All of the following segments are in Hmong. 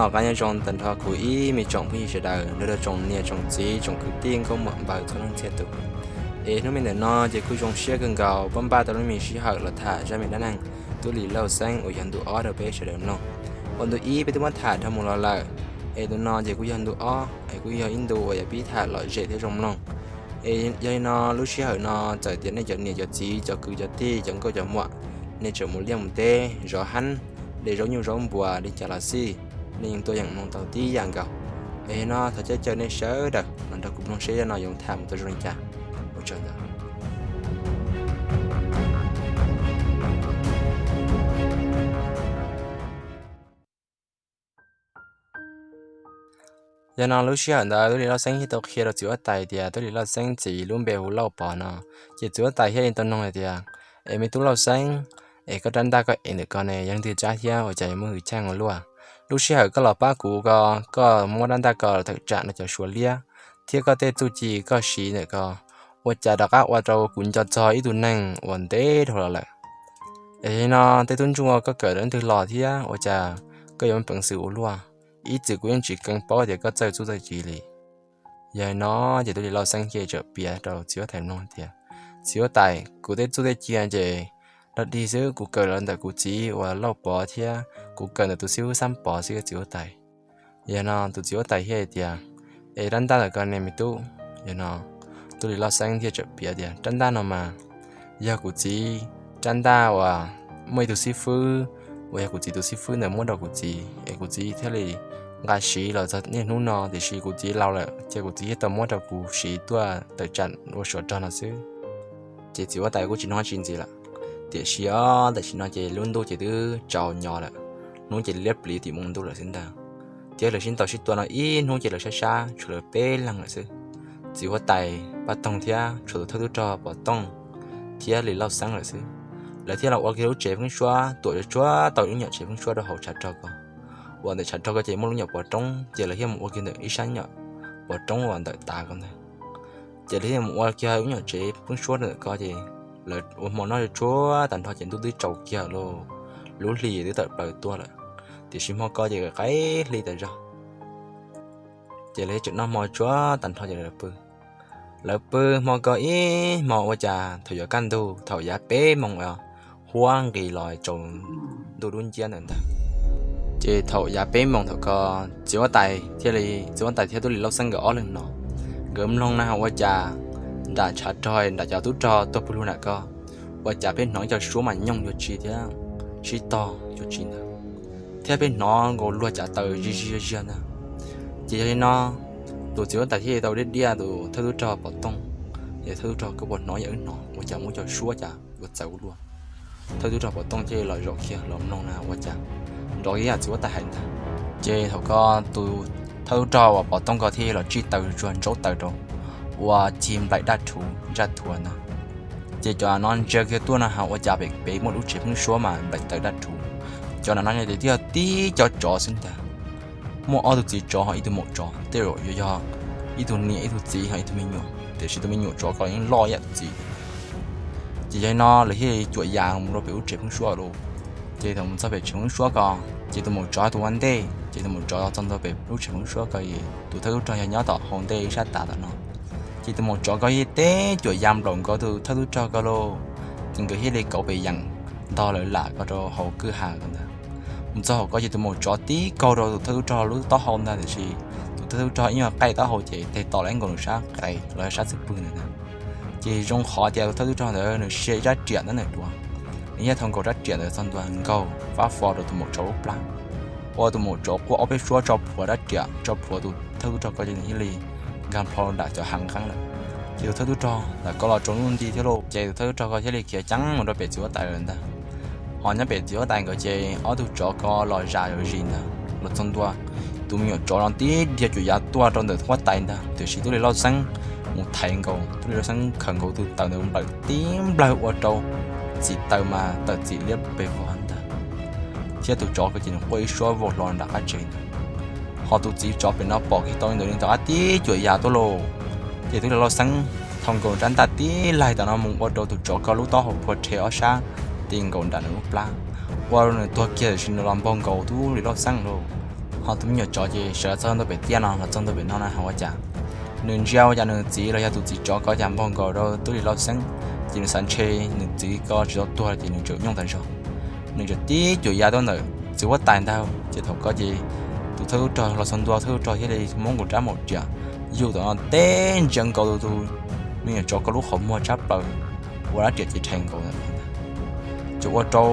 Noj qab nyob zoo tag nrho kuv ib me tsoom phooj ywg sawv daws, nrog rau tsoom niam tsoom txiv tsoom kwv tij nkauj muam npawg txhua leej txhia tus. Es hnub me ntawm no ces kuj zoo siab kawg nkaus pab npaj tau lub me sij hawm los tham zaj me dab neeg Tub Lis Lauj Xeeb uas yog ntu ob rau peb sawv daws mloog. Uas ntu ib peb twb muab tham dhau mus los lawm, es ntu no ces kuj yog ntu ob es kuj yog ib ntu uas yuav pib tham lom zem thiab zoo mloog. Es yog li no lub sij hawm no txawm tias nej cov niam cov txiv cov kwv cov tij cov nkauj cov muam, nej tseem mus liaj mus teb zov hab, de zaub nyuj zaub npua li cas los xij, nej yeej tuaj yeem mloog tau tib yam nkaus. Es no thov caw caw nej sawv daws los nrog kuv mloog seb zaj no yuav tham mus tau zoo li cas. Ua tsaug ntau. Yog no lub sij hawm ntawd Tub Lis Lauj Xeeb thiaj tau qhia rau txiv huab tais tias Tub Lis Lauj Xeeb txiv lub npe hu Lauj Pov no. Ces txiv huab tais thiaj li tau noog hais tias, Es me tub Lauj Xeeb, es koj rab ntaj koj ev ntawm ko ne yog leej twg tsab thiab ua cas yuav muaj hwj chim ua luaj? Lub sij hawm koj los pab kuv ko, koj muab rab ntaj ko tawm tsam no cov suav liab thiab koj tej txuj ci koj siv ntawm ko, ua cas rov qab ua rau kuv nco txog ib tug neeg uas ntev dhau los lawm. Es no tej tub ntsuj koj kawm leej twg los thiab ua cas koj yuav muaj peev xwm ua luaj? Ib txwm kuv yeej tsis keev paub tias koj txawj txuj txawj ci li. Yog no ces Tub Lis Lauj Xeeb thiaj txawm piav rau txiv huab tais mloog tias, Txiv huab tais, kuv tej txuj tej ci ces dog dig xwb, kuv kawm los ntawm kuv txiv uas Lauj Pov thiab kuv kawm ntawm tus xib hwb Xab Pov xwb txiv huab tais. Yog no tus txiv huab tais thiaj tias, Es rab ntaj ntawm ko ne me tub? Yog no Tub Lis Lauj Xeeb thiaj txawm piav tias, Rab ntaj no mas yog kuv txiv rab ntaj uas muaj ib tug xib fwb, uas yog kuv txiv tus xib fwb ntawd muab rau kuv txiv es kuv txiv thiaj li nqa siv los txog niaj hnub no, tiam sis kuv txiv laus lawm ces kuv txiv thiaj tau muab rau kuv siv tuaj tawm tsam ua suav rog no xwb. Ces txiv huab tais kuj tsis nug dab tsi ntxiv lawm. Tiam sis os tam sim no ces lub ntuj ces twb tsaus nyo lawm, hnub ces liab pliv tim moo ntuj lawm xwb ntag. Thiab lawv sib ntaus sib tua no ib hnub ces lawv sab sab tshuav lawv peb leeg lawm xwb. Txiv huab tais Paj Toog thiab tshuav tus thawj tub rog Pov Tooj thiab Lis Lauj Xeeb lawm xwb. Lawv thiaj los ua kiag lub tsev pheeb suab tuam tsuag tsuag tau ib nyuag tsev pheeb suab rau hauv tshav rog ko, uas ntawm tshav rog ko ces muaj lub nyuam pov roob, ces lawv thiaj mus ua kiag ntawm ib sab nyuam pov roob uas ntawm tav ko ntag. Ces lawv thiaj mus ua kiag lub nyuam tsev pheeb suab rau ntawm ko, ces lawv ua hmo noj tsuag tag nrho ces ntuj twb tsaus kiag lawm, lub hli twb tawm plaws tuaj lawm, tiam sis hmo ko ces qaib hli tas zog. Ces lawv thiaj tseem noj hmo tsuag tag nrho ces lawv pw. Lawv pw hmo ko ib hmo ua cas thaum yuav kaj ntug thaum yav peb moos huab nqis los tsaus ntuj dub nciab ntawd ntag. Ces thaum yav peb moos thaum ko, txiv huab tais thiaj li, txiv huab tais thiab Tub Lis Lauj Xeeb nkawd ob leeg no, nkawd mloog na ua cas nram tshav rog nram cov tub rog tuag pw lug nram ko, ua cas pheej hnov ib co suab mas nyooj yuav tsi thiab sib tog yuav tsi ntawd, thiab pheej hnov nkaus luag cav taws zig zig ziag ntag. Ces yog li no tus txiv huab tais thiaj li tau diaj diaj tus thawj tub rog Pov Tooj, es thawj tub rog, koj puas hnov? Yog wb hnov ua cas muaj ib co suab cas yuav txawv ua luaj. Thawj tub rog Pov Tooj thiaj li los zaum kiag los mloog na ua cas nrov ib yam txiv huab tais hais ntag. Ces thaum ko tus thawj tub rog uas Pov Tooj ko thiaj li los tsij taws tsuag ntsaub taws rau, ua cig nplaim daj rhuv ntsaj thuav ntag. Ces cov no ntsia kiag tuaj no ha ua cas pem pem muaj lub tsev pheeb suab mas nplaim taws daj rhuv. Cov no no ces twb yog tib co tsov xwb ntag. Muaj ob tug txiv tsov ho ib tug maum tsov, tej zaum yuav yog ib tug niam ib tug txiv ho ib tug me nyuam, tiam sis tus me nyuam tsov ko yeej loj ib yam tus txiv. Ces yog li no lawv thiaj li cuam yas mus rau pem lub tsev pheeb suab lawm. Ces thaum mus txog pem tsev pheeb suab ko, ces tus maum tsov tus ua ntej, ces tus maum tsov txog ntua pem lub tsev pheeb suab ko, tus thawj tub rog yog nyob tom hauv ntej ib sab tav tom no. Ces tus maum tsov ko thiaj teb cuam yas nplaum nkaus tus thawj tub rog ko lauj. Ces nkawd thiaj li kauv pes yees ntog lawv lam ko rau hauv kwj ha ko ntag. Mus txog hauv ko ces tus maum tsov tib kaug rau tus thawj tub rog lub taub hau ntag, tiam sis tus thawj tub rog ib nyuag qaij taub hau ces teg tom lawm nkaus nws sab qe los sab xub pwg ntawd ntag. Ces zoo qhov tias tus thawj tub rog ntawd nws sia ib rab riam ntawd ntawm duav, nws thiaj thau nkaus rab riam ntawd txog ntua nkaug fab fo rau tus maum tsov lub plab, ua tus maum tsov quaj ob peb suab tso plhuav rab riam, tso plhuav tus thawj tub rog ko ces nws thiaj li nkag nplho nram cov hav nqeeb lawm. Ces tus thawj tub rog ntawm ko los tsaus ntuj nti thiab lauj, ces tus thawj tub rog ko thiaj li khiav ceev mus rau pem txiv huab tais lawm ntag. Ho nyob pem txiv huab tais nkawd ces ob tug tsov ko los zam zam zis ntag, los txog ntua tus me nyuam tsov no tib dhia cuam yav tuaj rau ntawm huab tais ntag, tiam sis Tub Lis Lauj Xeeb mus thaiv nkaus, Tub Lis Lauj Xeeb khaws nkaus tus taws ntawd nplawm tib nplawg ua rau txim taws mas tawm txim liab pes vog ntag, thiab tus tsov ko ces nws quaj ib suab vau hlo nram qab tsev ntag. Ho tus txiv tsov pem no pom kiag tau li ntawd nws rov qab tib cuam yav tuaj lauj. Ces Tub Lis Lauj Xeeb thau nkaus rab ntaj tib laig tom no mus ua rau tus tsov ko lub taub hau phua rhe ob sab ti nkaus nram nws lub plab, ua rau nws tuag kiag tiam sis nws los npog nkaus Tub Lis Lauj Xeeb lauj. Ho tus me nyuam tsov ces sawv los txog ntua pem tiaj no, los txog ntua pem no na, ho ua cas nws ntsia ua cas nws txiv los yog tus txiv tsov ko cas npog nkaus rau Tub Lis Lauj Xeeb, ces nws xav ntshe nws txiv ko tsis tau tuag ces nws tseem nyooj tas zog. Nws tseem tib cuam ya tuaj ntawm txiv huab tais ntag, ces thaum ko ces tus thawj tub rog los txog ntua, thawj tub rog thiaj li muab nkaus rab maum riam yug tom no teb ntsia nkaus tus me nyuam tsov ko lub qhov muag tshab plaws, ua rab riam ces rhais nkaus ntawd. Ces ua rau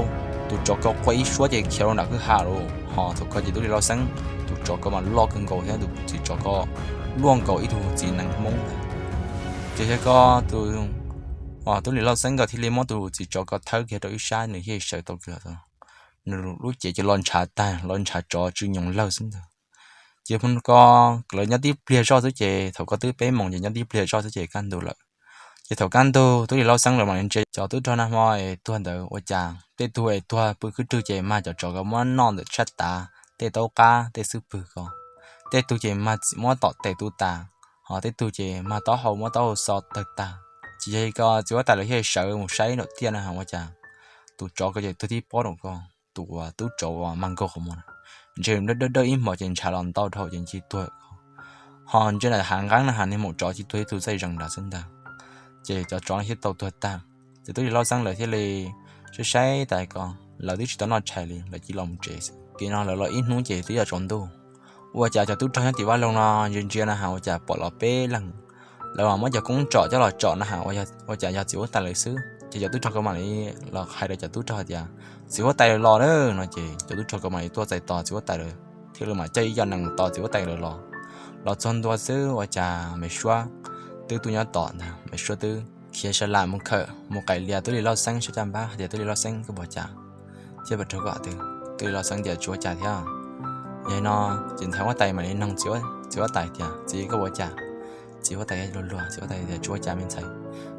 tus tsov ko quaj ib suab ces khiav rau nram kwj ha lawm. Ho thaum ko ces Tub Lis Lauj Xeeb tus tsov ko mas loj kawg nkaus thiab tus txiv tsov ko luaj nkaus ib tug txiv nees Hmoob ntag. Ces yog ko tus Tub Lis Lauj Xeeb nkawd thiaj li muab tus txiv tsov ko thawb kiag rau ib sab, nws thiaj sawv tau kiag. Nws lub cev ces los ntshav tag, los ntshav tsov tsw nyoos lawg xwb ntag. Ces ko lawv nyob tib pliag zoj xwb ces thaum ko twb peb moos ces nyob tib pliag zoj xwb ces kaj ntug lawm. Ces thaum kaj ntug Tub Lis Lauj Xeeb lawv mam li ntsia cov tub rog nag hmo es tuag ntawd ua cas tej tug es tuag pw khwb rwg ces mag cov tsov ko muab noj ntawm tshaj tav, tej taub qab, tej xub pwg ko. Tej tug ces mag muab tom tes tu tas, ho tej tug ces mag taub hau muab taub hau xo tawg tag. Ces yog li ko txiv huab tais lawv thiaj sawv mus saib nram tiaj na, ua cas tus tsov ko ces tuag tib pob rau ko, tus uas tub tsov uas mag nkaug qhov muag, ntshe dawb dawb ib hmos ces ntshav los ntau dhau ces cia tuag ko. Ho ntsia nram hav nqeeb na, hav niag maum tsov cia tuag ib tug txaij zees nrad xwb ntag. Ces cov tsov no thiaj tau tuag tag. Ces Tub Lis Lauj Xeeb lawv thiaj li saib saib tas ko lawv twb tsis tau noj tshais li, lawv cia los mus tsev xwb. Kev no lawv los ib hnub ces twb yog tsaus ntuj. Ua cas cov tub rog nyob tim vaj loog no ntsia ntsia na has ua cas pom los peb leeg. Lawv mas muab cov koob tsom coj los tsom na has ua cas yog txiv huab tais lawv xwb. Ces cov tub rog ko mam li los hais rau cov tub rog tias txiv huab tais lawv los lawm no ces cov tub rog ko mam li tuaj txais tos txiv huab tais lawv, thiab lawv mam coj ib co nees tos txiv huab tais lawv los. Los txog ntua xwb ua cas me suab twb tuaj nyob tom ntag, me suab twb khiav sa lam mus khawm mus qaim lias Tub Lis Lauj Xeeb sab caj npab hais tias Tub Lis Lauj Xeeb koj puas ua cas thiab puas raug koj twg. Tub Lis Lauj Xeeb tias tsis ua cas thiab. Yog li no ces ntxhais huab tais mam li noog txiv huab tais tias txiv koj puas ua cas. Txiv huab tais luag luag, txiv huab tais tias tsis ua cas me ntxhais,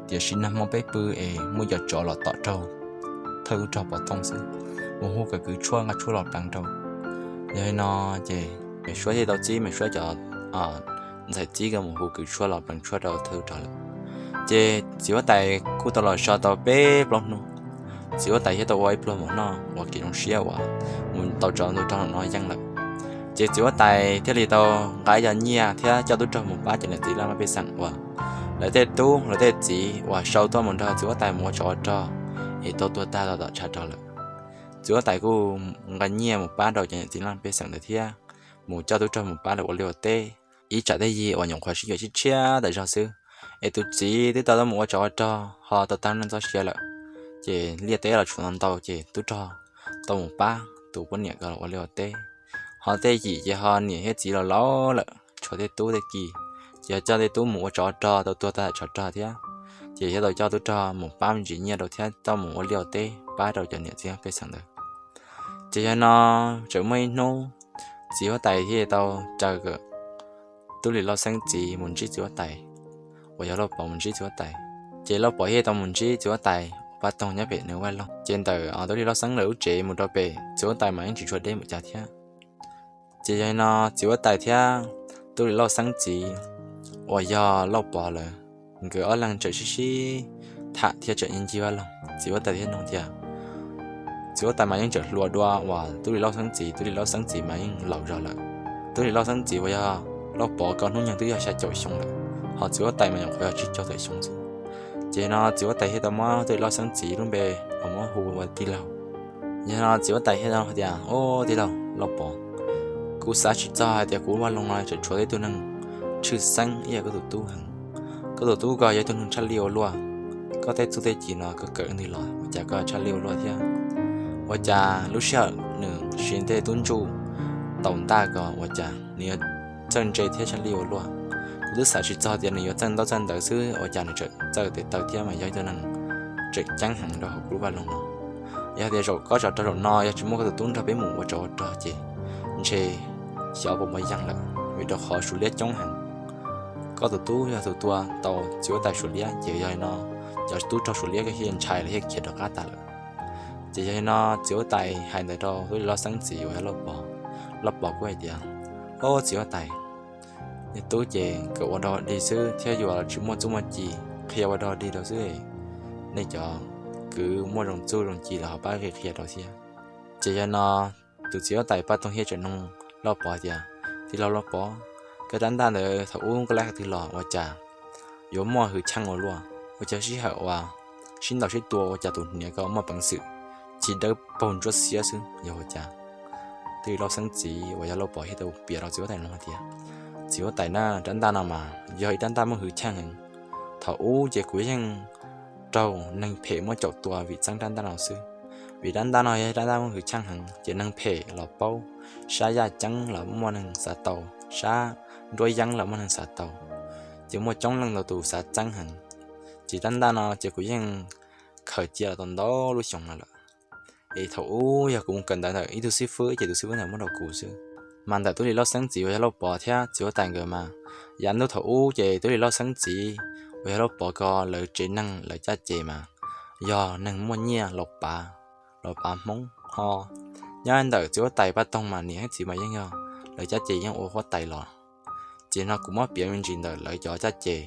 tiam sis nag hmo peb pw es muaj cov tsov los tom raug thawj tub rog pov tooj xwb, mus hu kom kwv tshuaj nqa tshuaj los pleev rau. Yog li no ces me suab thiaj tau txib me suab cov ntxhais txib ko mus hu kwv tshuaj los pleev tshuaj rau thawj tub rog lawm. Ces txiv huab tais kuj tau los so tau peb plaub hnub, txiv huab tais thiaj tau ua ib pluag mov noj ua kev zoo siab uas mus tau tsov ntug rog no yeej lawm. Ces txiv huab tais thiaj li tau nqa ib co nyiaj thiab coj tub rog mus pab cov niam txiv laj mej pej xeem uas lawv tej tub lawv tej txiv uas sau tuaj mus nrog txiv huab tais mus ua tsov ua rog es tau tuag tag los tom tshav rog lawm. Txiv huab tais kuj nqa nyiaj mus pab rau cov niam txiv laj mej pej xeem ntawd thiab mus coj tub rog mus pab lawv ua liaj ua teb. Ib tsam tej yig uas nyuam qhuav sib yuav tshiab tshiab tas zog xwb, es tus txiv twb tau tuaj mus ua tsov ua rog ho tau tag neej txoj sia lawm, ces liaj teb los tshuav ntau ntau ces tub rog tau mus pab tus poj niam ko los ua liaj ua teb. Ho tej yim ces ho niam thiab txiv los laus lawm tshuav tej tub tej ki, ces ho coj tej tub mus ua tsov ua rog tau tuag tag tsov rog thiab, ces thiaj tau coj tub rog mus pab me ntsis nyiaj rau thiab coj mus ua liaj ua teb pab rau cov niam txiv pej xeem ntawd. Ces yog no tseem muaj ib hnub txiv huab tais thiaj tau raws Tub Lis Lauj Xeeb txiv mus ntsib txiv huab tais uas yog Lauj Pov mus ntsib txiv huab tais. Ces Lauj Pov thiaj tau mus ntsib txiv huab tais pab toog nyob pem nws vaj loog. Ces ntawm Tub Lis Lauj Xeeb lawv lub tsev mus rau pem txiv huab tais mas yeej tsis tshua deb npaum cas thiab. Ces yog li no txiv huab tais thiab Tub Lis Lauj Xeeb txiv uas yog Lauj Pov lawv, nkawd ob leeg tseem sib sib tham thiab tseem ncig vaj loog. Txiv huab tais thiaj nug tias, txiv huab tais mas yeej tseem hluas dua uas Tub Lis Lauj Xeeb txiv, Tub Lis Lauj Xeeb txiv mas yeej laus zog lawm. Tub Lis Lauj Xeeb txiv uas yog Lauj Pov ko hnub nyoog twb yog xya caum xyoo lawm, ho txiv huab tais mas nyuam qhuav yog tsib caug tawm xyoo xwb. Ces no txiv huab tais thiaj tau muab Tub Lis Lauj Xeeb txiv lub npe uas muab hu ua tij laug. Yog no txiv huab tais thiaj hais tias, Au tij laug Lauj Pov, kuv xav tsis txog hais tias kuv vaj loog no tseem tshuav ib tug neeg tshwj xeeb ib yam koj tus tub heev. Koj tus tub ko yog ib tug neeg tshaj lij ua luaj, koj tej txuj tej ci no koj kawm ntwg los ua cas koj tshaj lij ua luaj thiab? Ua cas lub sij hawm nws siv tej tub ntsuj tau ntaj ko ua cas nws yuav txawj ntse thiab tshaj lij ua luaj? Kuv twb xav tsis txog tias nws yuav txawj ntaub txawj ntawv xwb ua cas nws tseem txawj tes taw thiab mas yog ib tug neeg tseem ceeb heev rau hauv kuv lub vaj loog no. Yog tias zaum koj tsov rog zaum no yog tsis muaj koj tus tub nrog peb mus ua tsov ua rog ces ntshe xyov puas muaj yeej lawm, vim rau qhov suav liab coob heev. Koj tus tub yog tus tua tau txiv huab tais suav liab ces yog li no cov tub rog suav liab thiaj ntshai lawm thiaj khiav rov qab tas lawm. Ces yog li no txiv huab tais hais ntawd rau Tub Lis Lauj Xeeb txiv uas yog Lauj Pov. Lauj Pov kuj hais tias, Au txiv huab tais, nej tub ces nkawd ua dog dig xwb thiab yuav tsis muaj txuj muaj ci, qhia ua dog dig rau xwb. Nej cov kwv muaj zoo txuj zoo ci los ho pab qhia qhia rau thiab. Ces yog no tus txiv huab tais paj toog thiaj tseem nug Lauj Pov tias, Tij laug Lauj Pov, koj rab ntaj ntawd thaum ub koj laij qhov twg los ua cas yuav muaj hwj chim ua luaj? Ua cas sij hawm uas sib ntaus sib tua ua cas tus hniav ko muaj peev xwm ci dawb paug ntsuab xiab xwb yog ua cas? Tub Lis Lauj Xeeb txiv uas yog Lauj Pov thiaj tau piav rau txiv huab tais mloog hais tias, Txiv huab tais na, rab ntaj no mas yog ib rab ntaj muaj hwj chim heev. Thaum ub ces kuv yeej raug neeg phem muab caum tua vim txeeb rab ntaj no xwb. Vim rab ntaj no yog rab ntaj muaj hwj chim heev ces neeg phem los paub, sab yaj ceeb los muaj neeg xav tau, sab nruab yeeb los muaj neeg xav tau, ces muaj coob leej ntau tus xav txeeb heev. Ces rab ntaj no ces kuv yeej khaws cia los tau ntau lub xyoo no lawm. Es thaum ub yog kuv mus kawm ntawv ntawm ib tug xib fwb ces tus xib fwb ntawd muab rau kuv xwb. Mas ntawm Tub Lis Lauj Xeeb txiv uas yog Lauj Pov thiab txiv huab tais nkawd mas, yav ntuj thaum ub ces Tub Lis Lauj Xeeb txiv uas yog Lauj Pov ko lawv tsev neeg lawv caj ces mas yog neeg muaj nyiaj laus pav, laus pav Hmoob ho. Nyob ntawm txiv huab tais Paj Toog mas niam thiab txiv mas yeej yog lawv caj ces yeej ua huab tais los. Ces no kuv muab piav me ntsis ntawm lawv cov caj ces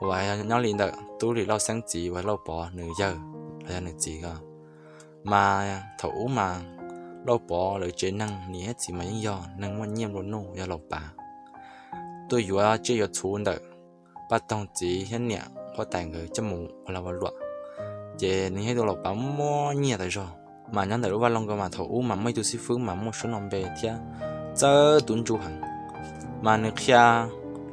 uas nyob li ntawm Tub Lis Lauj Xeeb txiv uas Lauj Pov nws yawg los yog nws txiv ko. Mas thaum ub mas Lauj Pov lawv tsev neeg niam thiab txiv mas yeej yog neeg muaj nyiaj nplua nuj yog laus pav, tuaj yuav tsiaj yuav txhu ntawm Paj Toog txiv thiab niam huab tais nkawd coj mus ua lag ua luam. Ces nws yog ib tug laus pav muaj nyiaj tas zog. Mas nyob ntawm lub vaj loog ko mas thaum ub mas muaj ib tug xib fwb mas muaj suab no npe thiab txawj tub ntsuj heev, mas nws qhia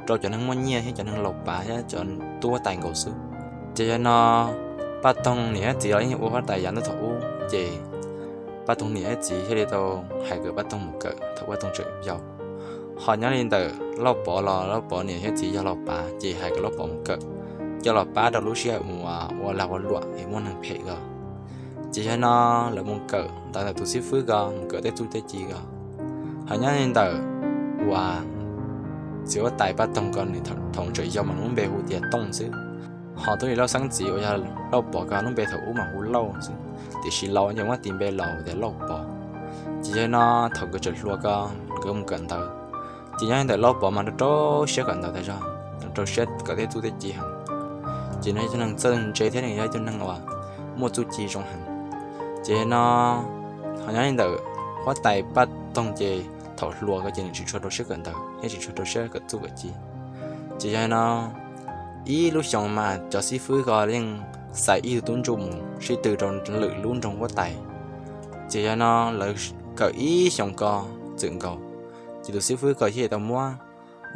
rau cov neeg muaj nyiaj thiab cov neeg laus pav thiab cov tub huab tais nkaus xwb. Ces yog no Paj Toog niam thiab txiv los yeej ua huab tais yav ntuj thaum ub ces Paj Toog niam thiab txiv thiaj li tau hais kom Paj Toog mus kawm thaum Paj Toog tseem yau. Ho nyob li ntawm Lauj Pov los Lauj Pov niam thiab txiv yog laus pav ces hais kom Lauj Pov mus kawm, coj los pab rau lub sij hawm mus ua lag ua luam es muaj neeg phem ko. Ces yog no lawv mus kawm ntawd ntawm tus xib fwb ko mus kawm tej txuj tej ci ko. Ho nyob li ntawm uas txiv huab tais Paj Toog ko nws thaum tseem yau mas nws lub npe hu tias Tooj xwb. Ho Tub Lis Lauj Xeeb txiv uas yog Lauj Pov ko lub npe thaum ub mas hu Lauj xwb, tiam sis laus ces muab tis npe laus tias Lauj Pov. Ces yog no thaum nkawd tseem hluas ko nkawd mus kawm ntawv, ces nyob li ntawm Lauj Pov mas rau rau siab kawm ntawv tas zog, rau siab kawm tej txuj tej ci heev. Ces nws yog ib tug neeg txawj ntse thiab nws yog ib tug neeg uas muaj txuj ci zoo heev. Ces yog no ho nyob li ntawm huab tais Paj Toog ces thaum hluas ko ces nws tsis tshua rau siab kawm ntawv thiab tsis tshua rau siab kawm txuj kawm ci. Ces yog no ib lub xyoo mas cov xib fwb ko yeej xaiv ib tug tub ntsuj mus sib tw rau lwm lub nroog huab tais. Ces yog no lawv kawm ib xyoos ko txwm nkaus, ces tus xib fwb ko thiaj tau muab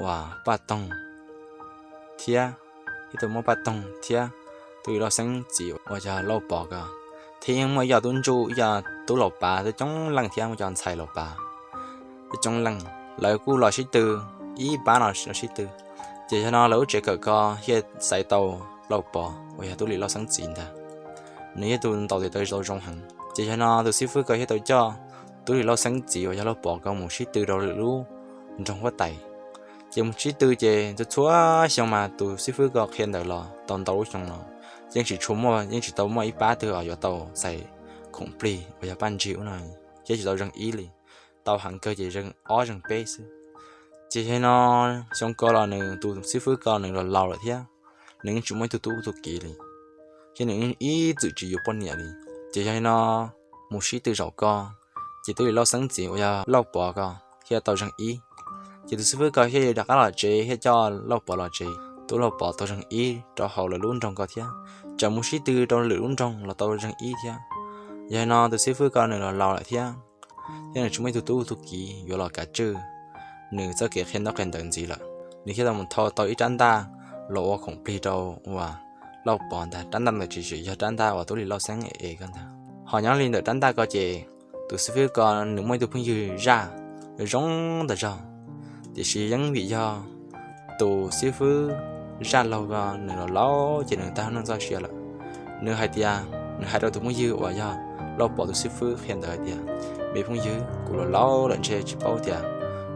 uas Paj Toog thiab, thiaj tau muab Paj Toog thiab Tub Lis Lauj Xeeb txiv uas yog Lauj Pov ko, thiab yeej muaj ib co tub ntsuj ib co tub laus pav twb coob leej thiab muaj cov ntxhais laus pav twb coob leej, lawv kuj los sib tw, ib pab no los sib tw. Ces yog no lawv lub tsev kawm ko thiaj xaiv tau Lauj Pov uas yog Tub Lis Lauj Xeeb txiv ntag. Nws yog tus ntaus tes taw zoo heev. Ces yog no tus xib fwb ko thiaj tau coj Tub Lis Lauj Xeeb txiv uas yog Lauj Pov ko mus sib tw rau lwm lub nroog huab tais. Ces mus sib tw ces txhua txhua xyoo mas tus xib fwb ko qhia ntawv los tau ntau lub xyoo los yeej tsis tshua muaj, yeej tsis tau muaj ib pab twg yuav tau xaiv khoom plig uas yog paj ntsig ub no, yeej tsis tau zeeg ib li. Tau heev kawg ces zeeg ob zeeg peb xwb. Ces yog no xyoo ko los nws tus xib fwb ko nws los laus lawm thiab, nws yeej tsis muaj ib tug tub tug kiv li, ces nws yeej ib txwm tsis yuav poj niam li. Ces yog li no mus sib tw zaum ko, ces Tub Lis Lauj Xeeb txiv uas yog Lauj Pov ko thiaj tau zeeg ib. Ces tus xib fwb ko thiaj li rov qab los tsev thiab coj Lauj Pov los tsev. Tub Lauj Pov tau zeeg ib rau hauv lawv lub nroog ko thiab, tseem mus sib tw rau lwm lub nroog los tau zeeg ib thiab. Yog li no tus xib fwb ko nws los laus lawm thiab, thiab nws tsis muaj ib tug tub tug kiv yuav los kav tswj nws txoj kev qhia ntaub qhia ntawv ntxiv lawm. Nws thiaj tau mus thau tau ib rab ntaj los ua khoom plig rau uas Lauj Pov ntag. Rab ntaj ntawd tsis tseem yog rab ntaj uas Tub Lis Lauj Xeeb es es ko ntag. Ho nyob li ntawm rab ntaj ko ces tus xib fwb ko nws muaj ib tug phooj ywg zaj zoo ntawm zog, tiam sis yeej vim yog tus xib fwb zaj laug ko nws los laus ces nws tag noj txoj sia lawm. Nws hais tias, nws hais rau tus phooj ywg uas yog Lauj Pov tus xib fwb qhia ntawd hais tias, me phooj ywg, kuv los laus lawm ntshe tsis paub tias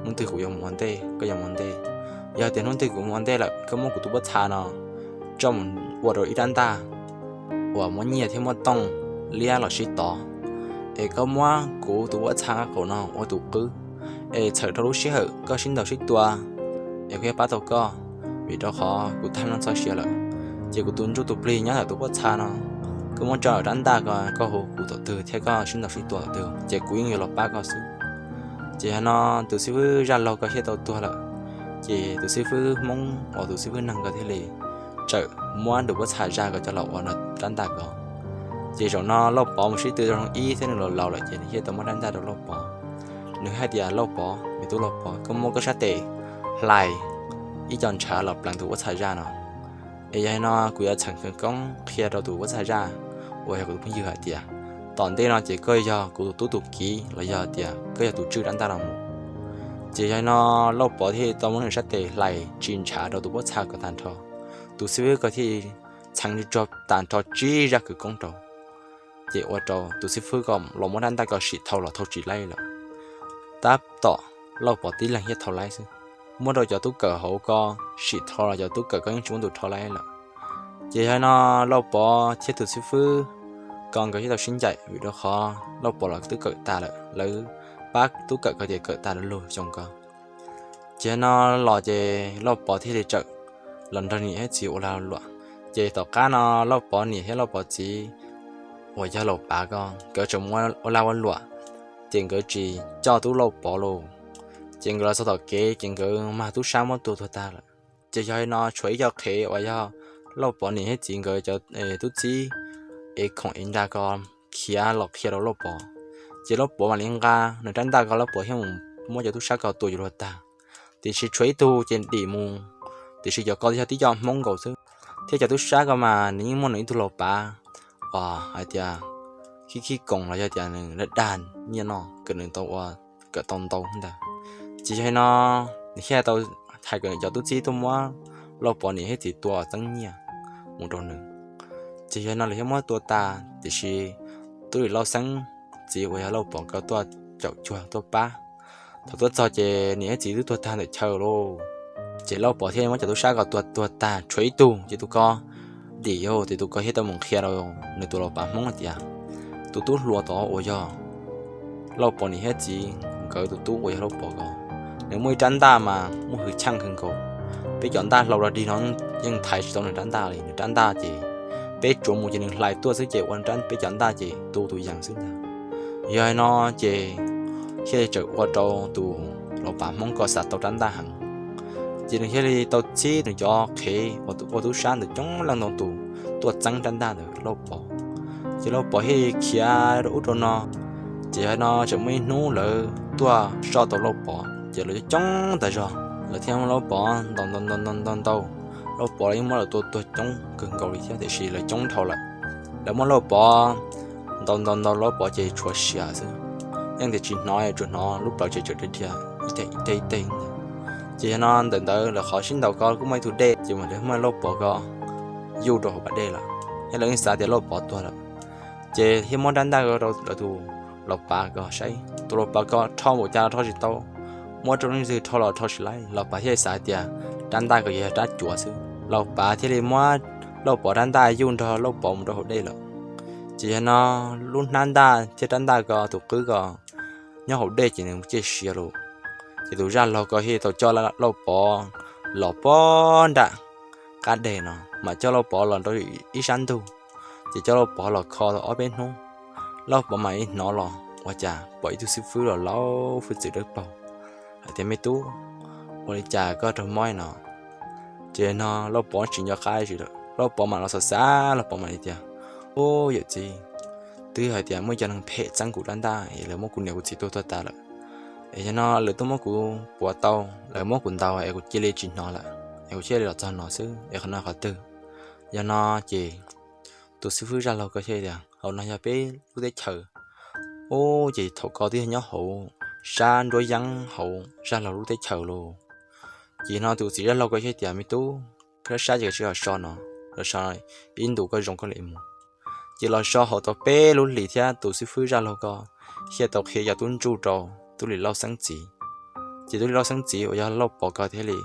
hnub twg kuv yuav mus ua ntej, koj yuav mus ua ntej. Yog tias hnub twg kuv mus ua ntej lawm, koj muab kuv tus pob txha no coj mus ua rau ib rab ntaj uas muab nyiaj thiab muab tooj liab los sib tov, es koj muab kuv tus pob txha qaum no ua tus qwb, es txhawm rau lub sij hawm koj sib ntaus sib tua es kuv thiaj pab tau koj, vim rau qhov kuv tag noj txoj sia lawm. Ces kuv tus ntsuj tus plig nyob ntawm tus pob txha no, koj muab tso rab ntaj ko, koj hu kuv thaum twg thiab koj sib ntaus sib tua thaum twg ces kuv yeej yuav los pab koj xwb. Ces yog no tus xib fwb zaj laug ko thiaj tau tuag lawm. Ces tus xib fwb Hmoob uas tus xib fwb neeg ko thiaj li txawm muab nws pob txha zaj ko coj los ua nws rab ntaj ko. Ces zaum no Lauj Pov mus sib tw rau ib thiab nws los laus lawm ces nws thiaj tau muab rab ntaj rau Lauj Pov. Nws hais tias, Lauj Pov, me tub Lauj Pov, koj muab koj sab tes hlais ib co ntshav los pleev tus pob txha zaj no. Es yog li no kuv yuav txheem koob qhia rau tus pob txha zaj uas yog kuv tus phooj ywg hais tias tom ntej no ces koj yog kuv tus tub tus kiv los yog tias koj yog tus tswj rab ntaj no mus. Ces yog li no Lauj Pov thiaj tau muab nws sab tes hlais tsis ntshav rau tus pob txha ko tag nrho. Tus xib fwb ko thiaj txheev tsuag tag nrho tsib zaj khawv koob rau. Ces ua rau tus xib fwb ko los muab rab ntaj ko sim thau los thau tsis laib lawm. Tab tom Lauj Pov tib leeg thiaj thau laib xwb. Muab rau cov tub kawm hauv ko sim thau los cov tub kawm ko yeej tsis muaj tus rho laib lawm. Ces yog li no Lauj Pov thiab tus xib fwb ko nkawd thiaj tau sib ncaim vim rau qhov Lauj Pov los twb kawm tas lawm, lawv pab tub kawm ko tias kawm tas lug xyoo ko. Ces no los ces Lauj Pov thiaj li txawm los nrog niam thiab txiv ua lag ua luam. Ces tom qab no Lauj Pov niam thiab Lauj Pov txiv uas yog Lauj Pav ko nkawd tseem mus ua lag ua luam, ces nkawd tsis coj tub Lauj Pov lauj. Ces nkawd los txog tom kev ces nkawd mag tub sab muab tua tuag tag lawm. Ces yog li no tshuav ib co qhev uas yog Lauj Pov niam thiab txiv nkawd cov tub txib ev khoom ev nra ko khiav los qhia rau Lauj Pov. Ces Lauj Pov mam li nqa nws rab ntaj ko, Lauj Pov thiaj mus muab cov tub sab ko tua yuav luag tag. Tiam sis tshuav ib tug ces dim mus, tiam sis cov ko yog tib co Hmoob nkaus xwb, thiab cov tub sab ko mas nws yeej muaj nws ib tug Lauj Pav uas hais tias khib khib koos los yog tias nws dag dag nyiaj no kom nws tau ua, kom tau ntau ntag. Ces yog li no nws thiaj tau hais kom cov tub txib tuaj muab Lauj Pov niam thiab txiv tua txeeb nyiaj mus rau nws. Ces yog li no lawv thiaj muab tua tas, tiam sis tub lis Lauj Xeeb txiv uas yog Lauj Pov ko tuaj caum cuag tuaj pab. Thaum tuaj txog ces niam thiab txiv twb tuag tag ntawm chaw lauj. Ces Lauj Pov thiaj muab cov tub sab ko tua tuag tag tshuav ib tug, ces tus ko dim, ces tus ko thiaj tau mus qhia rau nws tus Lauj Pav Hmoob hais tias, tus tub hluas tod uas yog Lauj Pov niam thiab txiv nkawd tus tub uas yog Lauj Pov ko, nws muaj ib rab ntaj mas muaj hwj chim kawg nkaus. Peb cov ntaj hlau dog dig no yeej thaiv tsis tau nws rab ntaj li. Nws rab ntaj ces peb tsuav mus ces nws hlais tuaj xwb ces ua peb cov ntaj ces tu tus yees xwb ntag. Yog li no ces thiaj li txawm ua rau tus Lauj Pav Hmoob ko xav tau rab ntaj heev. Ces nws thiaj li tau txib nws cov qhev uas ua tub sab ntawd coob leej ntau tus tuaj txeeb rab ntaj ntawm Lauj Pov. Ces Lauj Pov thiaj li khiav rau ub rau no. Ces yog li no tseem muaj ib hnub lawv tuaj soj tau Lauj Pov ces lawv coob tag zog, lawv thiaj muab Lauj Pov ntaus ntaus ntaus ntaus ntaus ntaus. Lauj Pov los yeej muab lawv tua tuag coob kawg nkaus li thiab, tiam sis lawv coob dhau lawm. Lawv muab Lauj Pov ntaus ntaus ntaus, Lauj Pov ces tshuav siav xwb, yeej tias tsis hnov, tsuas hnov lub plawv tseem tseem dhia dhia ib teg ib teg ib teg. Ces yog no ntawm ntawd lawv qhov sib ntaus ko kuj muaj ib tug dej, ces mam li muab Lauj Pov ko yuj rau hauv pas dej lawm, thiab lawv yeej xav tias Lauj Pov tuag lawm. Ces thiaj muab rab ntaj ko rau lawv tus Lauj Pav ko saib, tus Lauj Pav ko rho npaum cas los rho tsis tau, muab rau leej twg rho los rho tsis laib. Lauj Pav thiaj xav tias rab ntaj ko yog rab cuav xwb. Lauj Pav thiaj li muab Lauj Pov rab ntaj yuj nrog Lauj Pov mus rau hauv dej lawm. Ces yog no lub hnab ntaj thiab rab ntaj ko tus qwb ko nyob hauv dej ces nws ciaj sia lawm. Ces tus zaj laug ko thiaj tau coj Lauj Pov los puag nram qab deg no, mam coj Lauj Pov los rau ib sab ntug, ces coj Lauj Pov los kho tau ob peb hnub. Lauj Pov mam li hnov los ua cas pom ib tug xib fwb los laus hwj txwv dawb paug hais tias, me tub, ua li cas koj raug mob no? Ces no Lauj Pov tsis nco qab li lawm, Lauj Pov mam los xav xav, Lauj Pov mam li tias, ub, yawm txiv, twb hais tias muaj ib co neeg phem txeeb kuv rab ntaj es lawv muab kuv niam kuv txiv tua tuag tas lawm. Es yog no lawv tuaj muab kuv puav tau, lawv muab kuv ntaus es kuv cia li tsis hnov lawm, es kuv thiaj li los txog no xwb, es qhov no qhov twg? Yog no ces tus xib fwb zaj laug ko thiaj tias, hauv no yog peb lub teb chaws. Ub, ces thaum ko twb yog nyob hauv sab nruab yeeb hauv zaj laug lub teb chaws lauj. Ces no tus txiv zaj laug ko thiaj tias, me tub, koj sab ces koj tsis los so no, los so ib ntus koj zoo koj li mus. Ces los so hauv tau peb lub hlis thiab tus xib fwb zaj laug ko thiaj tau qhia cov tub ntsuj rau tub lis Lauj Xeeb txiv. Ces tub lis Lauj Xeeb txiv uas yog Lauj Pov ko thiaj li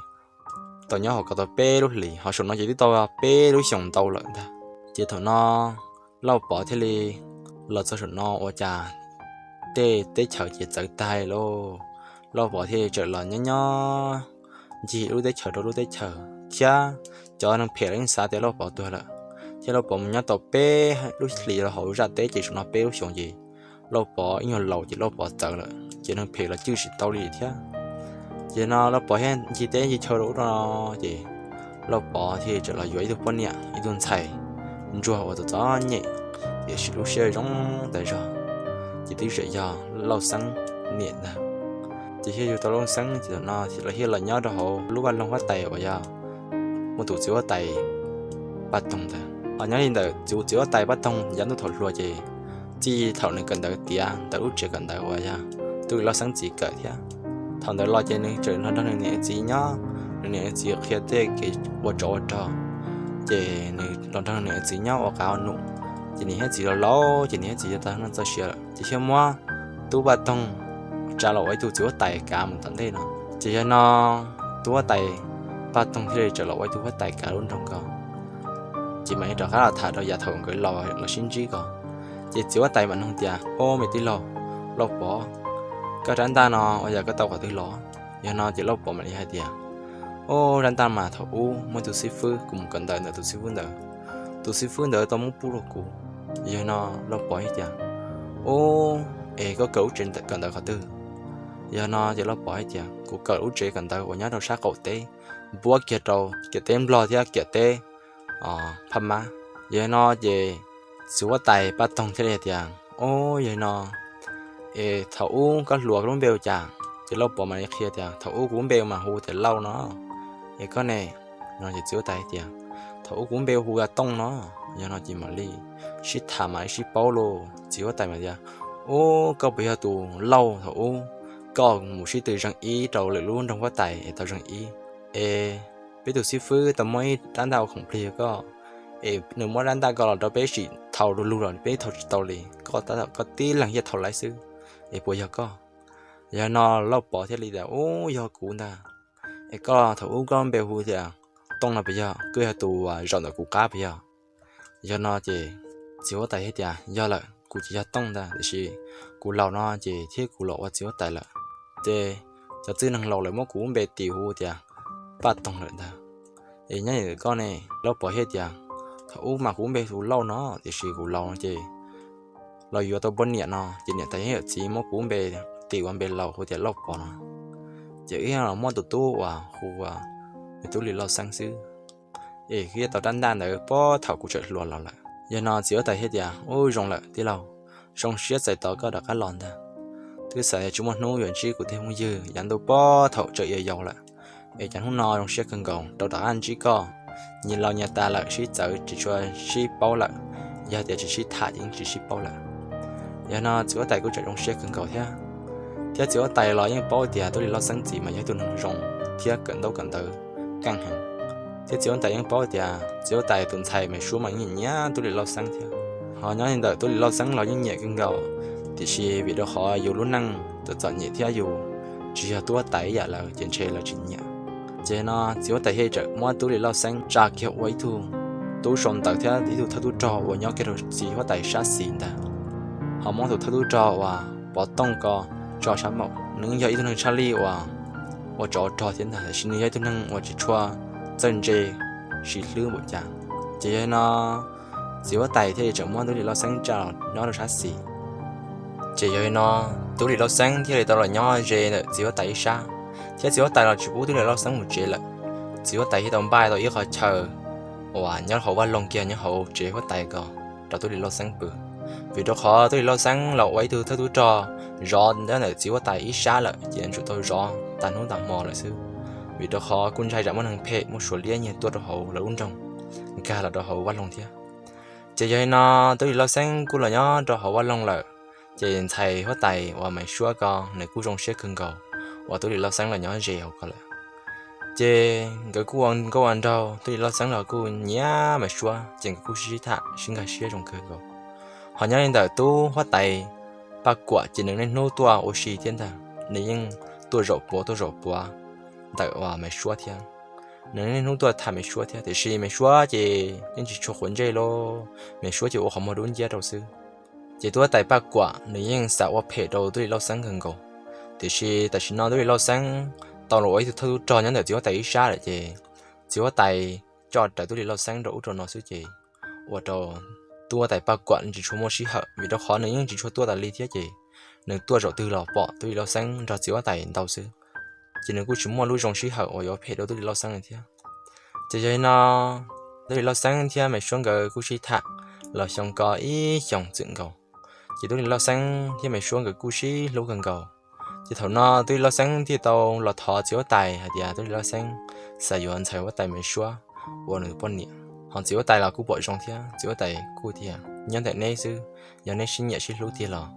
tau nyob hauv ko tau peb lub hlis, ho saum no ces twb tau peb lub xyoos ntau lawm ntag. Ces thaum no Lauj Pov thiaj li los txog saum no ua cas tej teb chaws ces txawv tag lauj. Lauj Pov thiaj li txawm los nyob nyob ncig lub teb chaws rau lub teb chaws thiab cov neeg phem los yeej xav tias Lauj Pov tuag lawm, thiab Lauj Pov mus nyob tau peb lub hlis rau hauv zaj teb ces saum no peb lub xyoos ces Lauj Pov ib nyuag laus ces Lauj Pov txawv lawm. ces neeg phem los cwj tsis tau li thiab. Ces no Lauj Pov thiaj ncig teb ncig chaw rau ub rau no, ces Lauj Pov thiaj txawm los yuav ib tug poj niam ib tug ntxhais ntsuag uas txom txom nyem, tiam sis lub siab zoo tas zog, ces twb tseem yog Lauj Xeeb niam ntag. Ces thiaj yug tau Lauj Xeeb ces thaum no lawv thiaj los nyob rau hauv lub vaj loog huab tais uas yog muaj tus txiv huab tais Paj Toog ntawd. Ho nyob li ntawm tus txiv huab tais Paj Toog yav ntuj thaum hluas ces txij thaum nws kawm ntawv tiav ntawm lub tsev kawm ntawv uas yog Tub Lis Lauj Xeeb txiv kawm thiab. Thaum ntawd los ces nws tseem los nrog nws niam nws txiv nyob, nws niam nws txiv qhia tej kev ua tsov ua rog, ces nws los nrog nws niam nws txiv nyob ua qav ua num. Ces niam thiab txiv los laus ces niam thiab txiv tau neej txoj sia lawm ces thiaj muab Tub Paj Toog tsa los ua ib tug txiv huab tais kav mus tom ntej no. Ces yog no Tub huab tais Paj Toog thiaj li txawm los ua ib tug huab tais kav lub nroog ko. Ces mam li rov qab los tham rau yav thaum nkawd los los sib ntsib ko. Ces txiv huab tais mam nug tias, Ob, me tij laug Lauj Pov, koj rab ntaj no ua cas koj tau qhov twg los? Yog no ces Lauj Pov mam li hais tias, Ob, rab ntaj mas thaum ub muaj ib tug xib fwb, kuv mus kawm ntawv ntawm tus xib fwb ntawd, tus xib fwb ntawd tau muab pub rau kuv. Yog no Lauj Pov hais tias, Ob, es koj kawm lub tsev kawm ntawv qhov twg? Yog no ces Lauj Pov hais tias, Kuv kawm lub tsev kawm ntawv uas nyob rau sab qaum teb, npuab kiag rau ciam teb Nplog thiab ciam teb Phab Mab. Yog no ces txiv huab tais Paj Toog thiaj li hais tias, Ob, yog no es thaum ub koj hluas koj lub npe hu cas? Ces Lauj Pov mam li qhia tias, Thaum ub kuv lub npe mas hu tias Lauj no. Es koj ne? No ces txiv huab tais hais tias, Thaum ub kuv lub npe hu ua Tooj no. Yog no ces mam li sib tham mam li sib paub lauj. Txiv huab tais mam tias, Ob, koj puas yog tus Lauj thaum ub koj mus sib tw zeeg ib rau lwm lub nroog huab tais es tau zeeg ib? Es peb tus xib fwb tau muab ib rab ntaj ua khoom plig rau koj, es nws muab rab ntaj ko los rau peb sim thau du lug los peb thau tsis tau li, koj tab tom koj tib leeg thiaj thau laib xwb, es puas yog koj? Yog no Lauj Pov thiaj li tias, Ub, yog kuv ntag. Es koj thaum ub koj npe hu tias Tooj no puas yog? Koj yog tus zaum ntawm kuv qab puas yog? Yog no ces txiv huab tais thiaj tias, Yog lawm, kuv ces yog Tooj ntag, tiam sis kuv laus no ces thiab kuv los ua txiv huab tais lawm, ces cov txwj neeg laus lawv muab kuv lub npe tis hu tias Paj Toog lawm ntag. Es nyob li ntawm koj ne? Lauj Pov thiaj tias, Thaum ub mas kuv lub npe hu Lauj no, tiam sis kuv laus no ces los yuav tau poj niam no ces niam tais thiab yawm txiv muab kuv lub npe tis ua npe laus hu tias Lauj Pov no. Ces wb los muaj tus tub uas hu ua Tub Lis Lauj Xeeb xwb, es wb tau rab ntaj ntawd puag thaum kuv tseem hluas los lawm. Yog no txiv huab tais thiaj tias, Ub, zoo lawm tij laug, zoo siab txais tos koj rov qab los ntag. Twb xav tsis muaj hnub yuav ntsib kuv tej phooj ywg yav ntuj puag thaum tseem yau yau lawm, es cas hnub no zoo siab kawg nkaus rau rov qab ntsib koj. Nyias laus nyias tas lawm, sib txawv tsis tshua sib paub lawm, yog tias tsis sib tham ces yeej tsis sib paub lawm. Yog no txiv huab tais kuj tseem zoo siab kawg nkaus thiab, thiab txiv huab tais los yeej paub tias Tub Lis Lauj Xeeb txiv mas yog ib tug neeg zoo thiab kawm ntaub kawm ntawv keej heev, thiab txiv huab tais yeej paub tias txiv huab tais tus ntxhais Maiv Suab mas yeej nyiam Tub Lis Lauj Xeeb thiab. Ho nyob li ntawm Tub Lis Lauj Xeeb los yeej nyiam kawg nkaus, tiam sis vim rau qhov yus lub neej txom txom nyem thiab yus tsis yog tub huab tais ib yam lawv ces ntshe lawv tsis nyiam. Ces no txiv huab tais thiaj tseem muab Tub Lis Lauj Xeeb tsa kiag ua ib tug tub sau ntawv thiab ib tug thawj tub rog uas nyob kiag rau txiv huab tais sab xis ntag. Ho muab tus thawj tub rog uas Pov Tooj ko tso sab npaum, nws yog ib tug neeg tshaj lij uas ua tsov rog thiab ntag, tiam sis nws yog ib tug neeg uas tsis tshua txawj ntse, sis hlwb npaum cas. Ces yog li no txiv huab tais thiaj li tseem muab Tub Lis Lauj Xeeb tsa los nyob rau sab xis. Ces yog li no Tub Lis Lauj Xeeb thiaj li tau los nyob ze ntawm txiv huab tais ib sab, thiab txiv huab tais los tsis pub Tub Lis Lauj Xeeb mus tsev lawm. Txiv huab tais thiaj tau npaj tau ib qho chaw uas nyob hauv vaj loog kiag nyob hauv tsev huab tais ko rau Tub Lis Lauj Xeeb pw. Vim rau qhov Tub Lis Lauj Xeeb los ua ib tug thawj tub rog zov nyob ntawm txiv huab tais ib sab lawm ces yuav tsum tau zov tag hnub tag hmo lawm xwb, vim rau qhov kuj ntshai tsam muaj neeg phem muaj suav liab nyiag tuaj rau hauv lawv lub nroog, nkag los rau hauv vaj loog thiab. Ces yog li no Tub Lis Lauj Xeeb kuj los nyob rau hauv vaj loog lawm, ces ntxhais huab tais uas Maiv Suab ko nws kuj zoo siab kawg nkaus uas Tub Lis Lauj Xeeb los nyob ze hauv ko lawm. Ces nkawd kuj ua nkauj ua nraug, Tub Lis Lauj Xeeb los kuj nyiam Maiv Suab, ces nkawd kuj sib sib tham sib nkag siab zoo kawg nkaus. Ho nyob li ntawm tub huab tais Paj Kuam ces nws niaj hnub tuaj ua si thiab ntag, nws yeej tuaj zaum puav tuaj zaum puav ntawm uas Maiv Suab thiab. Nws niaj hnub tuaj tham Maiv Suab thiab, tiam sis Maiv Suab ces yeej tsis tshua quav ntsej lauj, Maiv Suab ces ua qhov muag dub nciab rau xwb. Ces tub huab tais Paj Kuam nws yeej xav ua phem rau Tub Lis Lauj Xeeb kawg nkaus, tiam sis tam sim no Tub Lis Lauj Xeeb tau los ua ib tug thawj tub rog nyob ntawm txiv huab tais ib sab lawm ces txiv huab tais coj raws Tub Lis Lauj Xeeb rau ub rau no xwb ces ua rau tub huab tais Paj Kuam tsis tshua muaj sij hawm, vim rau qhov nws yeej tsis tshua tuaj tas li thiab ces nws tuaj zaum twg los pom tub lis lauj xeeb nrog txiv huab tais ntau xwb, ces nws kuj tsis muaj lub zoo sij hawm uas yuav phem rau tub lis lauj xeeb li thiab. Ces yog li no, tub lis lauj xeeb thiab Maiv Suab nkawd kuj sib tham los xyoo ko ib xyoos txwm nkaus, ces tub lis lauj xeeb thiab Maiv Suab nkawd kuj sib hlub kawg nkaus. Ces thaum no tub lis lauj xeeb thiaj tau los thov txiv huab tais hais tias tub lis lauj xeeb xav yuav ntxhais huab tais Maiv Suab ua nws poj niam. Hos txiv huab tais los kuj pom zoo thiab, txiv huab tais kuj tias nyob ntawm neb xwb, yog neb sib nyiam sib hlub tiag los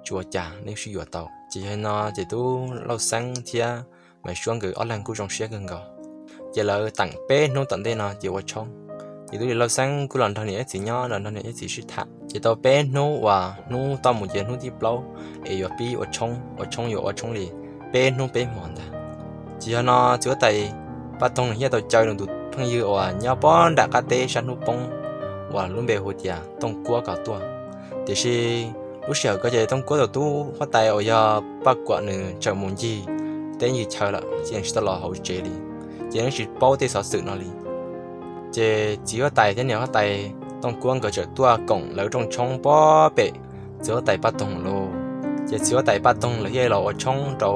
tsis ua cas, neb sib yuav tau. Ces yog li no ces tub lauj xeeb thiab Maiv Suab nkawd ob leeg kuj zoo siab kawg nkaus. Ces lawv teem peb hnub tom ntej no ces ua tshoob, ces tub lis lauj xeeb kuj los nrog niam thiab txiv nyob, los nrog niam thiab txiv sib tham. Ces tau peb hnub uas hnub toj mus ces hnub thib plaub es yuav pib ua tshoob, ua tshoob yuav ua tshoob li peb hnub peb hmos ntag. Ces yog no txiv huab tais Paj Toog nws thiaj tau caw nws tus phooj ywg uas nyob pob nram qab teb sab hnub poob uas lub npe hu tias Tooj Kuab kom tuaj. Tiam sis lub sij hawm ko ces Tooj Kuab tus tub huab tais uas yog Paj Kuam nws tseem mus ncig teb ncig chaw lawm, ces tsis tau los hauv tsev li, ces yeej tsis paub tej xov xwm no li. Ces txiv huab tais thiab niam huab tais Tooj Kuab nkawd txawm tuaj koom lawv rooj tshoob pob pem txiv huab tais Paj Toog lauj. Ces txiv huab tais Paj Toog lawv thiaj los ua tshoob rau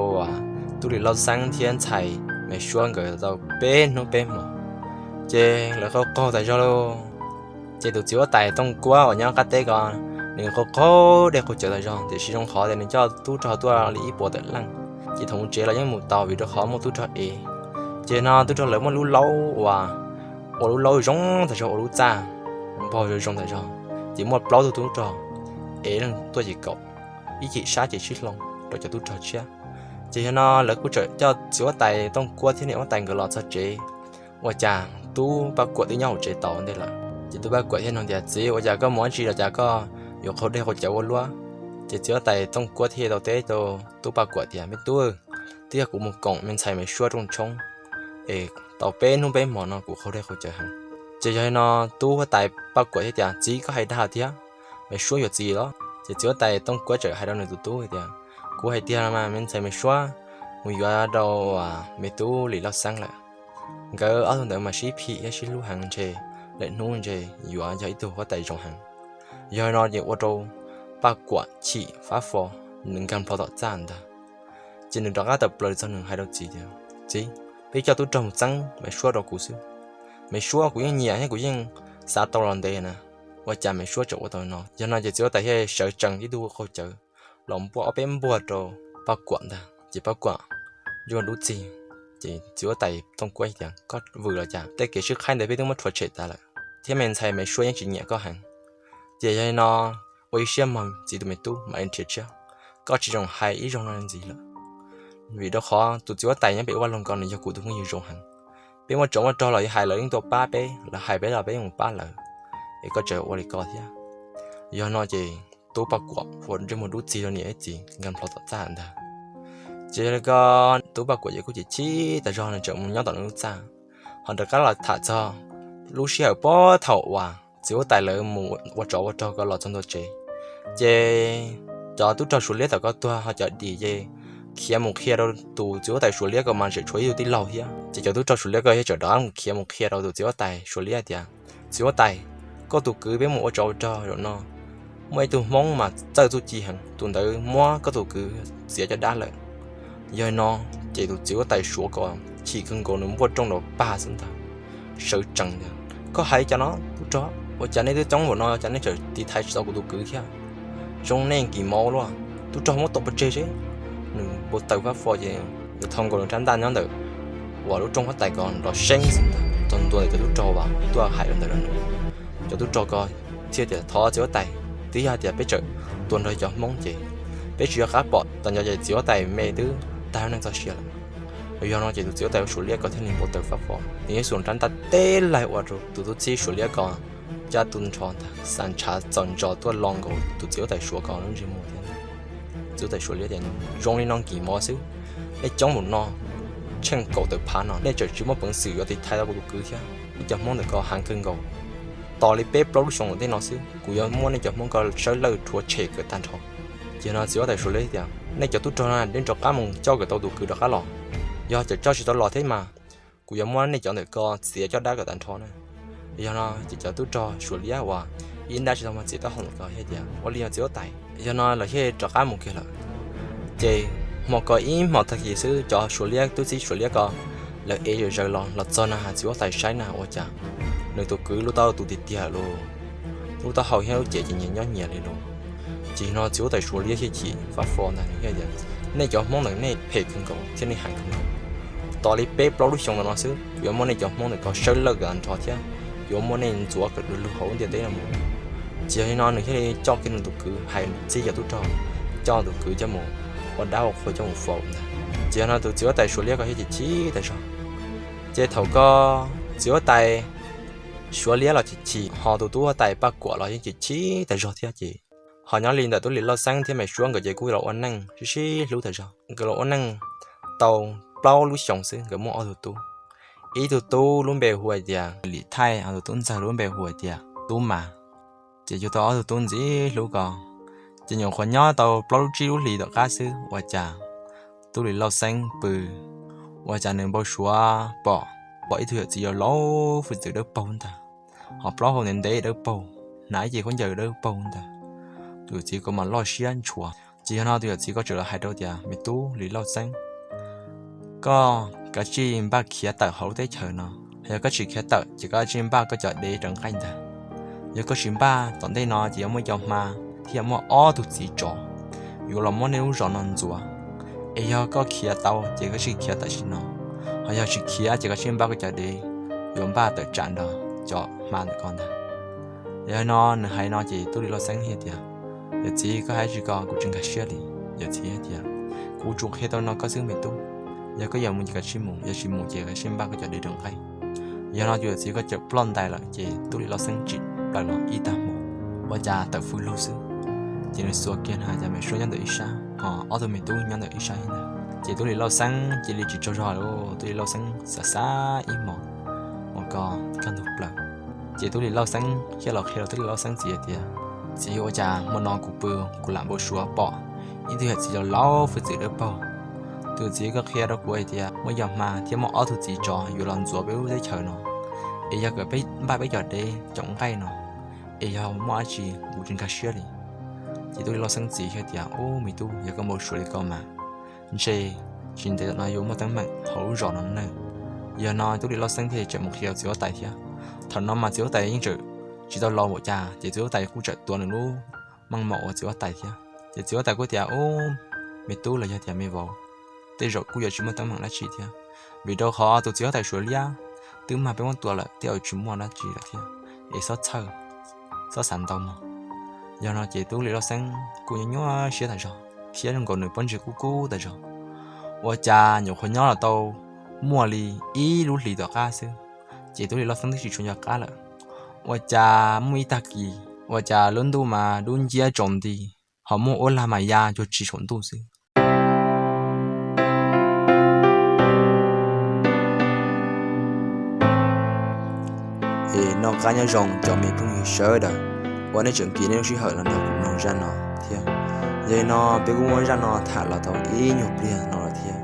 tub lis lauj xeeb thiab ntxhais Maiv Suab nkawd tau peb hnub peb hmos, ces lawv qaug qaug tas zog lauj. Ces tus txiv huab tais Tooj Kuab uas nyob qab teb ko, nws qaug qaug dej qaug cawv tas zog, tiam sis zoo qhov tias nws coj tub rog tuaj li ib puas tawm leej, ces thaum mus tsev los yeej mus tau vim rau qhov muaj tub rog ev. Ces no tub rog lawv muaj lub laub uas ua lub laub zoo tas zog, ua lub txaj npog zoo zoo tas zog, ces muaj plaub tug tub rog ev leej tuaj ces kaum, ib chim sab ces sib hloov rau cov tub rog tshiab. Ces yog no lawv kuj txawm coj txiv huab tais Tooj Kuab thiab niam huab tais nkawd los txog tsev, ua cas tub Paj Kuam twb nyob hauv tsev tau ntej lawm. Ces tub Paj Kuam thiaj nug tias, Txiv, ua cas koj mus dab tsi los cas koj yuav qaug dej qaug cawv ua luaj? Ces txiv huab tais Tooj Kuab thiaj tau teb rau tub Paj Kuam tias, Me tub, twb yog kuv mus koom me ntxhais Maiv Suab rooj tshoob es tau peb hnub peb hmos no kuv qaug dej qaug cawv heev. Ces yog li no tub huab tais Paj Kuam thiaj tias, Txiv, koj hais dag thiab, Maiv Suab yuav txiv los? Ces txiv huab tais Tooj Kuab txawm hais rau nws tus tub tias, Kuv hais tiag mas, me ntxhais Maiv Suab mus yuav rau me tub Lis Lauj Xeeb lawm. Nkawd ob tug ntawd mas sib phim thiab sib hlub heev, ntshe lwm hnub ntshe yuav yog ib tug huab tais zoo heev. Yog li no ces ua rau Paj Kuam chim fab fo, nws nkag plho tom txaj ntag. Ces nws rov qab tawm plaws txog, nws hais rau txiv tias, Txiv, peb coj tub rog mus txeeb Maiv Suab rau kuv xwb. Maiv Suab kuv yeej nyiam thiab kuv yeej xav tau los ntev na, ua cas Maiv Suab tseem ua tau no? Yog no ces txiv huab tais thiaj sawv tsees ib tug qaug cawv los npuaj ob peb npuaj rau Paj Kuam ntag. Ces Paj Kuam ncua dub txig, ces txiv huab tais Tooj Kuab tias, Koj vwm los cas? Tej kev sib qhaib ntawd peb twb muab rhuav tshem tas lawm, thiab me ntxhais Maiv Suab yeej tsis nyiam koj heev. Ces yog li no ua ib siab mog txiv tus me tub, mam li nrhiav tshiab, koj tsis txhob hais ib zaug no ntxiv lawm. Vim rau qhov tus txiv huab tais nyob pem vaj loog ko nws yog kuv tus phooj ywg zoo heev. Peb muaj tsov muaj rog los hais lawv yeej tuaj pab peb, lawv hais peb los peb yeej mus pab lawv, es koj tseem ua li ko thiab. Yog no ces tub Paj Kuam ua ntsej muag dub txig rau niam thiab txiv, nkag plho tom txaj ntag. Ces yog li ko tub Paj Kuam ces kuj chim chim tas zog, nws tseem mus nyob tom nws lub txaj. Ho rov qab los tham txog lub sij hawm puag thaum uas txiv huab tais lawv mus ua tsov ua rog ko los txog ntua tsev, ces cov tub rog Suav liab tom ko tuag, ho cov dim ces khiav mus qhia rau tus txiv huab tais Suav liab ko mas tseem tshuav ib tug tij laug thiab. Ces cov tub rog Suav liab ko thiaj tseem rov khiav mus qhia rau tus txiv huab tais Suav liab tias, Txiv huab tais, koj tus kwv peb mus ua tsov ua rog zaum no, muaj ib tug Hmoob mas txawj txuj ci heev, tus ntawd muab koj tus kwv txiav caj dab lawm. Yog li no ces tus txiv huab tais Suav ko chim kawg nkaus, nws npuaj rooj nraud pag xwb ntag, sawv tsees tias, Koj hais li cas no tub rog? Ua cas nej twb coob npaum no cas nej tseem tiv thaiv tsis tau kuv tus kwv thiab? Zoo nej nkis mov ua luaj, tub rog muab tua pov tseg seb. Nws npau taws fab fo ces nws thau nkaus nws rab ntaj nyob ntawm uas lub rooj huab tais ko nrov seeb xwb ntag, txog ntua ntawm cov tub rog uas tuaj hais rau ntawd rau nws. Cov tub rog ko thiaj tias, Thov txiv huab tais, twb yog hais tias peb tseem tuaj nrog cov Hmoob ces peb tsis nco qab pom, tas nco ces txiv huab tais me twb tag neej txoj sia lawm. Yog no ces tus txiv huab tais Suav liab ko thiaj li npau taws fab fo, nws yeej xuas rab ntaj teb laig ua rau tus tub txib Suav liab ko caj tub nrho ntag, xa ntshav txaus ntso tuaj lo nkaus tus txiv huab tais Suav ko lub ntsej muag thiab. Txiv huab tais Suav liab tias, Zoo li no nkis mov xwb, nej coob npaum no, tsheej kaum tawm phav no nej tseem tsis muaj peev xwm yuav tiv thaiv tau kuv tus kwv thiab. Nej cov Hmoob ntawm ko heev kawg nkaus, tos li peb plaub lub xyoo ntawm tej no xwb kuv yuav muab nej cov Hmoob ko sawb lawj rhuav tshem kom tag nrho. Ces no txiv huab tais Suav liab tias, Nej cov tub rog no nej rov qab mus coj kom tau tus kwv rov qab los, yog tseem coj tsis tau los thiab mas kuv yuav muab nej cov ntawm ko txiav caj dab kom tag nrho na. Yog no ces cov tub rog Suav liab uas ib nrab tsis tau muag txiv taub hau ntawm ko thiaj tias ua li no txiv huab tais. Yog no lawv thiaj rov qab mus kiag lawm. Ces hmo ko ib hmos tag kis xwb cov suav liab tub txib suav liab ko lawv ev zom zaws los los txog na has txiv huab tais saib na ua cas nws tus kwv lub taub hau tu tiag tiag lawm, lub taub hau thiab lub cev ces nyias nyob nyias li lawm. Ces no txiv huab tais suav liab thiaj chim fab fo ntag, nws thiaj tias nej cov Hmoob ntawm nej phem kawg nkaus thiab nej heev kawg nkaus. Tos li peb plaub lub xyoo ntawm no xwb yuav muab nej cov Hmoob ntawm ko sawb lawj kom nrov thiab yuav muab nej ntxuav kom du lug hauv ntiaj teb no mus. Ces yog li no nws thiaj li coj kiag nws tus kwv hais txij cov tub rog, coj tus kwv coj mus ua dab ua qhua coj mus faus ntag. Ces yog no tus txiv huab tais suav liab ko thiaj chim chim tas zog. Ces thaum ko txiv huab tais suav liab los chim chim ho tus tub huab tais paj kuam los yeej chim chim tas zog thiab ces ho nyob li ntawm tub lis lauj xeeb thiab me suab nkawd ces kuj los ua neej sib sib hlub tas zog. Nkawd los ua neej tau plaub lub xyoos xwb nkawd muaj ob tug tub. Ib tug tub lub npe hu hais tias lim thaij, ho tus tub ntxawg lub npe hu hais tias tub mas. Ces yug tau ob tug tub ntxim hlub ko. Ces nyuam qhuav nyob tau plaub lub tsib lub hlis tom qab xwb ua cas tub lis lauj xeeb pw, ua cas nws npau suav pom, pom ib tug yawm txiv yau laus fwj txwv dawb paug ntag, ho plaub hau ntev ntev dawb paug, hnav ib ce khaub ncaws dawb paug ntag. Tus yawm txiv ko mas loj siab ntshuav. Ces yog no tus yawm txiv ko txawm los hais rau tias me tub lis lauj xeeb, koj kav tsij npaj khiav tawm hauv lub teb chaws no, yog koj tsis khiav tawm ces koj kav tsij npaj koj cov dev raws nqaij ntag. Yog koj tsis npaj tom ntej no ces yuav muaj cov hma thiab yuav muaj ob tug txiv tsov yuav los muab nej lub zos no ntxuav. Es yog koj khiav tau ces koj kav tsij khiav tam sim no, ho yog tsis khiav ces kav tsij npaj koj cov dev yuav npaj tawm tsam nrog cov hma ntawm ko ntag. Yog no nws hais no ces tub lis lauj xeeb hais tias yawm txiv koj hais tsis ko kuv tsis nkag siab li. Yawm txiv hais tias kuv tsuas qhia tau no koj xwb me tub, yog koj yuav mus ces kav tsij mus, yog tsis mus ces kav tsij npaj koj cov dev raws nqaij. Yog no tus yawm txiv ko txawm ploj ntais lawm ces tub lis lauj xeeb tsim plaws los ib tag hmo, ua cas tawm fws lug xwb. Ces nws xuas kiag na cas me suab nyob ntawm ib sab, ho ob tug me tub nyob ntawm ib sab ib ntag. Ces tub lis lauj xeeb cia li tsis tsaug zog lawm, tub lis lauj xeeb xav xav ib hmos ua ko kaj ntug plaws. Ces tub lis lauj xeeb thiaj los qhia rau tub lis lauj xeeb txiv hais tias txiv, ua cas hmo no kuv pw kuv lam npau suav pom ib tug yawm txiv laus laus fwj txwv dawb paug. Tus txiv koj qhia rau kuv hais tias muaj cov hma thiab muaj ob tug txiv tsov yuav los ntxuav peb lub teb chaws no, es yog kom peb npaj peb cov dev cov nqaij no, es yog muaj dab tsi kuv tsis nkag siab li. Ces tub lis lauj xeeb txiv hais tias ub me tub, yog koj npau suav li ko mas ntshe tsis ntev tom no yuav muaj teeb meem hauv lub zos no nawb. Yog no tub lis lauj xeeb thiaj tseem mus qhia txiv huab tais thiab. Thaum no mas txiv huab tais yeej tseem tsis tau laus npaum cas ces txiv huab tais kuj tseem tuav nws lub meej mom ua txiv huab tais thiab. Ces txiv huab tais kuj tias ub me tub los yog tias me vauv, tej zaum kuj yuav tsis muaj teeb meem dab tsi thiab, vim rau qhov tus txiv huab tais suav liab twb mag peb muab tua lawm tej zaum tsis muaj dab tsi lawm thiab, es xob txhawj, xob xav ntau mog. Yog no ces tub lis lauj xeeb kuj nyuaj nyuaj siab tas zog thiab zoo nkaus nws pob ntseg kub kub tas zog. Ua cas nyuam qhuav nyob los tau muaj li ib lub hlis tom qab xwb, ces tub lis lauj xeeb twb tsis tshua nco qab lawm. Ua cas muaj ib tag kis ua cas lub ntuj mas dub nciab tsaus nti, ho muaj ua lag mas ya cuag tsis saum ntuj xwb. Es noj qab nyob zoo cov me phooj ywg sawv daws uas nej tseem kis nej lub sij hawm los nrog kuv mloog zaj no thiab. Yog li no peb kuj muab zaj no tham los tau ib nyuag pliag no lawm thiab.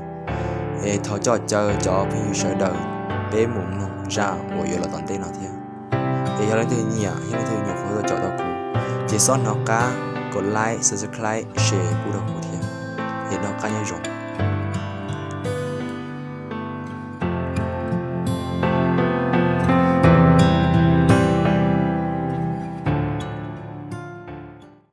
Es thov coj caw cov phooj ywg sawv daws peb mus mloog zaj uas yuav los tom ntej no thiab. Es yog leej twg nyiam thiab leej twg nyuam qhuav tau caum tau kuv, ces xob hnov qab kom like, subscribe, share pub rau kuv thiab. Es noj qab nyob zoo.